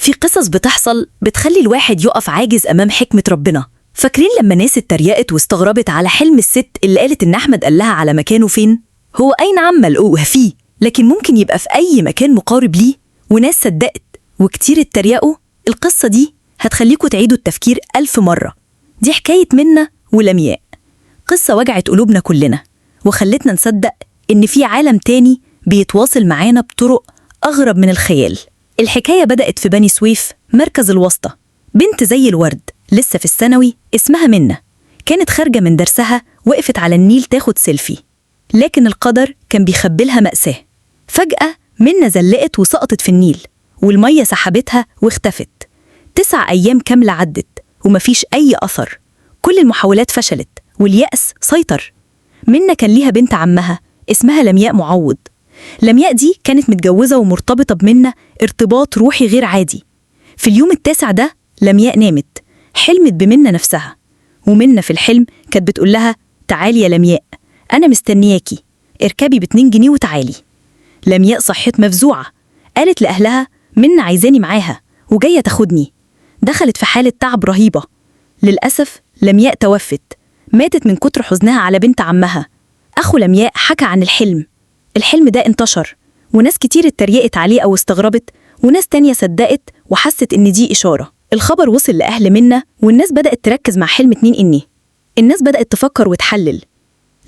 في قصص بتحصل بتخلي الواحد يقف عاجز أمام حكمة ربنا. فاكرين لما ناس اتريقت واستغربت على حلم الست اللي قالت إن أحمد قال لها على مكانه فين؟ هو أي نعم ملقوه فيه، لكن ممكن يبقى في أي مكان مقارب ليه، وناس صدقت وكتير اتريقوا. القصة دي هتخليكوا تعيدوا التفكير 1000 مرة. دي حكاية منا ولمياء، قصة وجعت قلوبنا كلنا وخلتنا نصدق إن في عالم تاني بيتواصل معانا بطرق أغرب من الخيال. الحكاية بدأت في بني سويف، مركز الواسطة. بنت زي الورد لسه في الثانوي اسمها منة، كانت خارجة من درسها، وقفت على النيل تاخد سيلفي، لكن القدر كان بيخبلها مأساة. فجأة منة زلقت وسقطت في النيل، والمية سحبتها واختفت. 9 أيام كاملة عدت ومفيش أي أثر، كل المحاولات فشلت واليأس سيطر. منة كان ليها بنت عمها اسمها لمياء معوض. لمياء دي كانت متجوزة ومرتبطة بمنة ارتباط روحي غير عادي. في اليوم التاسع ده لمياء نامت، حلمت بمنة نفسها، ومنة في الحلم كانت بتقول لها تعالي يا لمياء، أنا مستنياكي، اركبي ب2 جنيه وتعالي. لمياء صحت مفزوعة، قالت لأهلها منة عايزاني معاها وجاية تاخدني. دخلت في حالة تعب رهيبة. للأسف لمياء توفت، ماتت من كتر حزنها على بنت عمها. أخو لمياء حكى عن الحلم، الحلم ده انتشر وناس كتير اتريقت عليه أو استغربت، وناس تانية صدقت وحست إن دي إشارة. الخبر وصل لأهل منة والناس بدأت تركز مع حلم 2 إني. الناس بدأت تفكر وتحلل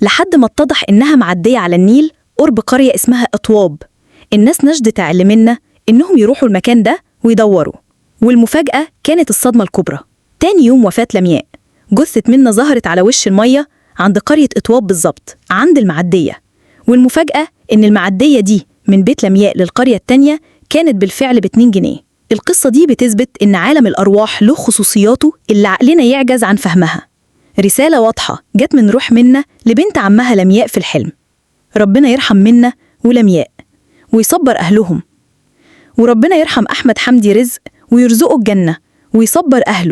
لحد ما اتضح إنها معدية على النيل قرب قرية اسمها أطواب. الناس نشدت على منة إنهم يروحوا المكان ده ويدوروا، والمفاجأة كانت الصدمة الكبرى. تاني يوم وفاة لمياء، جثة منة ظهرت على وش المية عند قرية أطواب بالظبط، عند المعدية. والمفاجأة إن المعدية دي من بيت لمياء للقرية التانية كانت بالفعل ب2 جنيه. القصة دي بتثبت إن عالم الأرواح له خصوصياته اللي عقلنا يعجز عن فهمها. رسالة واضحة جت من روح منة لبنت عمها لمياء في الحلم. ربنا يرحم منة ولمياء ويصبر أهلهم، وربنا يرحم أحمد حمدي رزق ويرزقه الجنة ويصبر أهله.